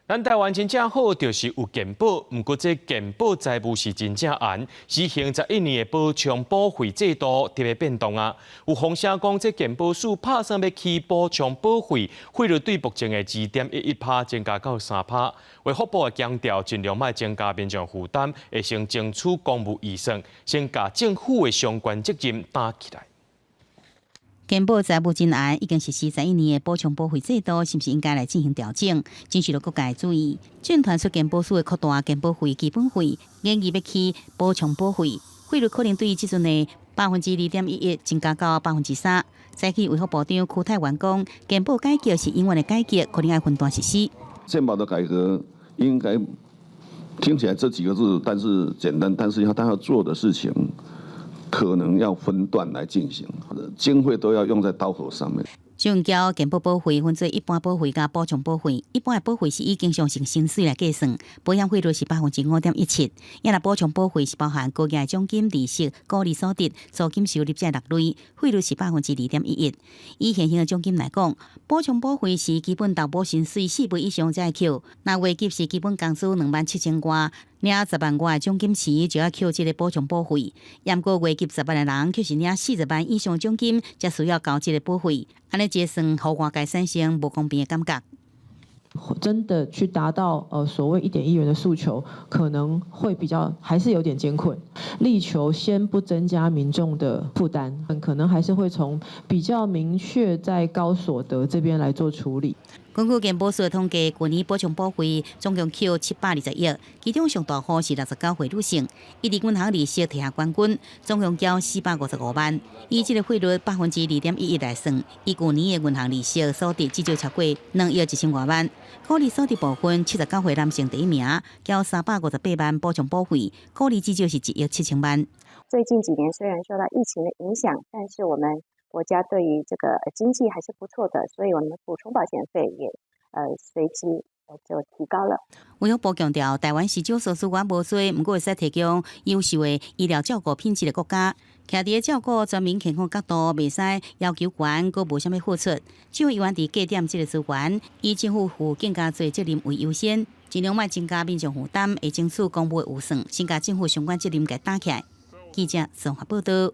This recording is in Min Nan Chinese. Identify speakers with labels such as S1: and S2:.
S1: 咱台灣真正好，就是有健保，毋過這健保財務是真正絚。施行11年的補充保費制度特別變動啊！有風聲講，這健保署拍算欲起補充保費，費率對目前的2.11趴增加到3趴。衛福部強調，盡量莫增加民眾負擔，會先爭取公務預算，先共政府的相關責任擔起來。
S2: 健保財務真絚，已經實施十一年的補充保費制度，是毋是應該來進行調整？真受到各界注意。政團出健保署會擴大健保費基本費，研議欲起補充保費，費率可能對這陣的2.11%增加到3%。早起衛福部長邱泰源講，健保改革是永遠的改革，可能愛分段實施。
S3: 健保的改革應該聽起來這幾個字，但是簡單，但是要他要做的事情，可能要分段來進行，經費都要用在刀口上面。
S2: 上繳健保保費分做一般保費佮補充保費，一般的保費是以經常性薪水來計算，保險費率是5.17%。抑若補充保費是包含高額獎金、利息、股利所得、租金收入這六類，費率是2.11%。以現行的獎金來講，補充保費是基本投保薪水4倍以上才會扣，若月給是基本工資27,000外，領10萬外的獎金時就愛扣這個補充保費。毋過月給十萬的人，卻是領40萬以上獎金，才需要交這個保費。按呢計算，予外界產生無公平的感覺。
S4: 真的去達到所謂1.1元的訴求，可能會比較還是有點艱困。力求先不增加民眾的負擔，可能還是會從比較明確在高所得這邊來做處理。
S2: 根據健保署的統計，去年補充保費總共扣720億，其中上大戶是69歲女性，伊佇銀行利息提下冠軍，總共繳455萬。以這個費率2.11%來算，伊舊年的銀行利息所得至少超過2億1千外萬。股利所得部分，79歲男性第一名，繳358萬補充保費，股利至少是1億7千萬。
S5: 最近幾年雖然受到疫情的影響，但是我們國家對於這個經濟還是不錯的，所以我們補充保險費也隨之就提高了。
S2: 衛福部強調，台灣是少數資源無濟，毋過會使提供優秀的醫療照顧品質的國家。徛佇照顧全民健康角度，袂使要求懸，閣無啥物付出。政府猶原佇節儉這個資源，以政府負更加濟責任為優先，盡量莫增加民眾負擔，會爭取公務預算，先共政府相關責任共擔起來。記者綜合報道。